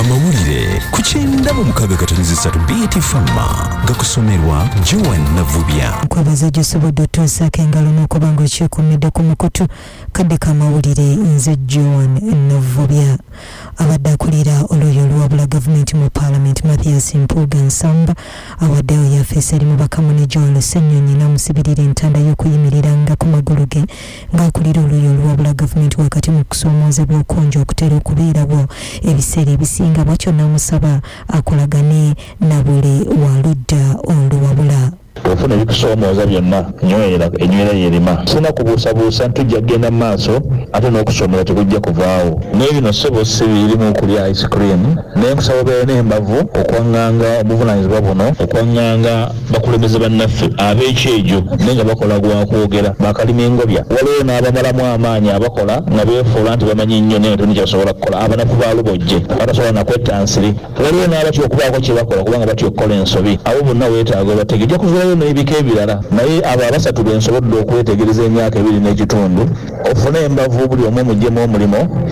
Amawulire ku 96.3 BT Fama gakusomerwa Joan Navubya. Nkwebaza gyosobodde otuusaako engalo n'okuba nga okyekumidde ku mukutu kadde k'amawulire. Nze Joan Navubya. Abadde akulira oluuyi oluwabula gavumenti mu Paalamenti, Mathias Mpuuga Nsamba, awaddeyo yafeesi eri mubaka munne Joel Ssenyonyi n'amusibirira entanda y'okuyimiriranga ku magulu ge ng'akulira oluuyi oluwabula gavumenti wakati mu kusoomoozebwa okungi okutera okubeerawo ebiseera ebisinga. Bwatyo n'amusaba akolagane na buli wa ludda oluwabula. Ofuna ebikusoomooza byonna, nywera enywera yerima. Sina kubuusabuusa nti tujja kugenda mu maaso, ate n'okusoomooza tekujja kuvaawo. Naye bino, ssebo, si birimu okulya ice cream, naye nkusaba obeere n'embavu okwaŋŋanga obuvunaanyizibwa buno, okwaŋŋanga bakulembeze bannaffe ab'ekyejo naye nga bakola gwa kwogera bakalima engobya. Waliwo n'abamalamu amaanyi abakola nga beefuula nti bamanyi nnyo naye nga tolina kyebasobola kukola, abanafu ba lubojje batasobola nakwetta nsiri. Waliwo n'abatya okubaako kye bakola kubanga batya okukola ensobi. Abo bonna weetaaga obatege. Ojja kuzuulayo n'ebika ebirala, naye abo abasatu be nsobodde okwetegereza emyaka 2 n'ekitundu. Ofune embavu, buli omu omuggyemu omulimu.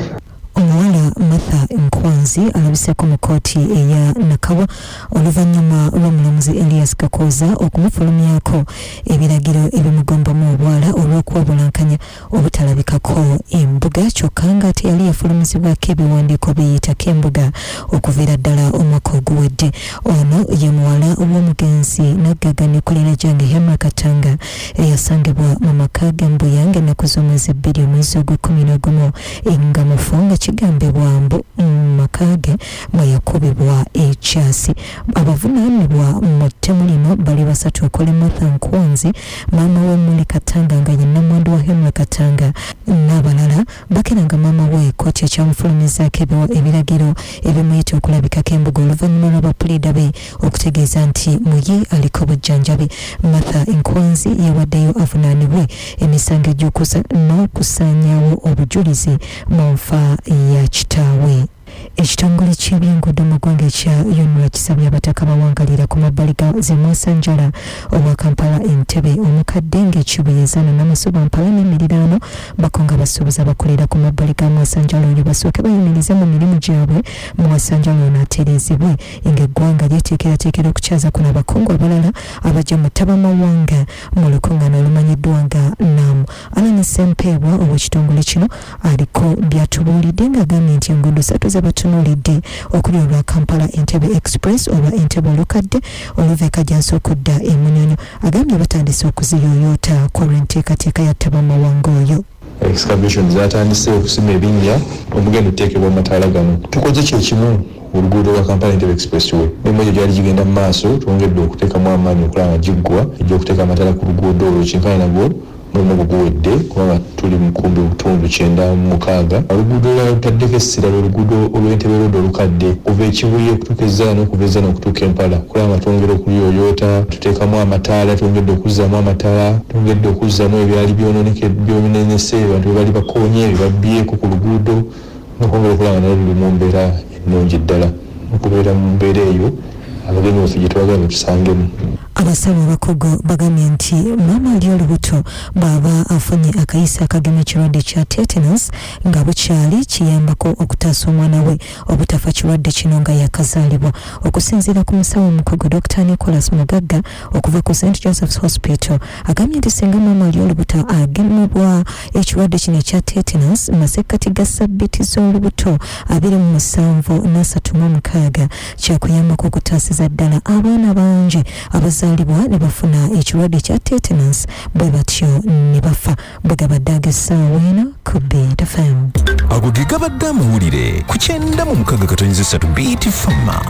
Omuwala Martha Nkwanzi alabiseeko mu kkooti eya Nakawa oluvannyuma lw'omulamuzi Elias Kakooza okumufulumyako ebiragiro ebimugombamu obwala olw'okwebulankanya obutalabikako embuga, kyokka nga teyali yafulumizibwako ebiwandiiko biyitako embuga okuviira ddala omwaka oguwedde. Ono ye muwala w'omugenzi naggaga nekolera gyange Henry Katanga, eyasangibwa mu maka g'Embuya ng'ennaku z'omwezi 2 omwezi ogw'e-11 nga mufu, nga kigambibwa mbu mu maka ge mwe yakubibwa ekyasi. Abavunaanibwa mu ttemu lino bali basatu, okuli Martha Nkwanzi, maama we Muli Katanga nga ye nnamwandu wa Henry Katanga, n'abalala. Bakera nga maama we kkooti ekyamufulumizaako ebiragiro ebimuyita okulabikako embuga oluvannyuma lw'abapuliida be okutegeeza nti muyi aliko bujjanjabi. Martha Nkwanzi yewaddeyo avunaanibwe emisango egy'okusa n'okusaanyaawo obujulizi mu nfa ya kitaawe. Ekitongole ky'ebyenguudo mu ggwanga ekya UNRA kisabye abataka bawangalira ku mabbali ga zemwasanjala owa Kampala Entebe omukadde ng'Ekibuye, Zana, Namasuba, Mpala n'emiriraano bakonga abasuubuzi abakolera ku mabbali ga mwasanjala oyo basooke bayimirize mu mirimu gyabwe mwasanjala ono atereezebwe, ng'eggwanga lyeteekerateekera okukyaza kuno abakungu abalala abajja mu ttabamawanga mu lukuŋŋaana olumanyiddwa nga NAM. Alan Sempeebwa ow'ekitongole kino aliko byatubuulidde ng'agambye nti enguudo ssatu zebatunuulidde, okuli olwa Kampala Entebe Express, olwa Entebe olukadde oluva e Kajjansi okudda e Munyonyo. Agambye batandise okuziyooyoota ku lw'enteekateeka ya ttabamawanga oyo. Excavation zatandise okusima ebinnya omugenda otuteekebwa mu mataala gano. Tukoze kyekimu oluguudo lwa Kampala Entebe Expressway. Emirimu egyo gyali gigenda mu maaso, twongedde okuteekamu amaanyi okulaba nga giggwa egy'okuteeka amataala ku luguudo olwo. Kyenkana nagwo mulimu ogwo guwedde kubanga tuli mu kumbi 96%. Oluguudo olulala lutaddeko essira lwe luguudo olw'Entebe Road olukadde okuva Ekibuye okutuuka Ezzala n'okuva Ezzana okutuuka Empala, okulaba nga twongera okuluyooyoota, tuteekamu amataala. Twongedde okuzzaamu amataala, twongedde okuzzaamu ebyali byononese, abantu bwe bali bakoonye, bye babbyeko ku luguudo, n'okwongera okulaba nga nalwo luli mu mbeera ennungi ddala, okubeera mu mbeera eyo abagenyi baffe gye twagala batusangemu. Abasawo abakugu bagambye nti maama ali olubuto bw'aba afunye akayisa akagema ekirwadde kya tetanus nga bukyali, kiyambako okutaasa omwana we obutafa kirwadde kino nga yakazaalibwa. Okusinziira ku musawo omukugu Dr Nicholas Mugagga okuva ku St Joseph's Hospital, agambye nti singa maama ali olubuto agemebwa ekirwadde kino ekya tetanus masekkati ga sabbiti z'olubuto 27 n'36, kyakuyambako okutaasiza ddala abaana bangi abazaalibwa ne bafuna ekirwadde kya tetanus bwe batyo ne bafa. Bwe gabadde ag'essaawa eno ku Beat FM. Ago ge gabadde amawulire ku 96.3 Beat Fama.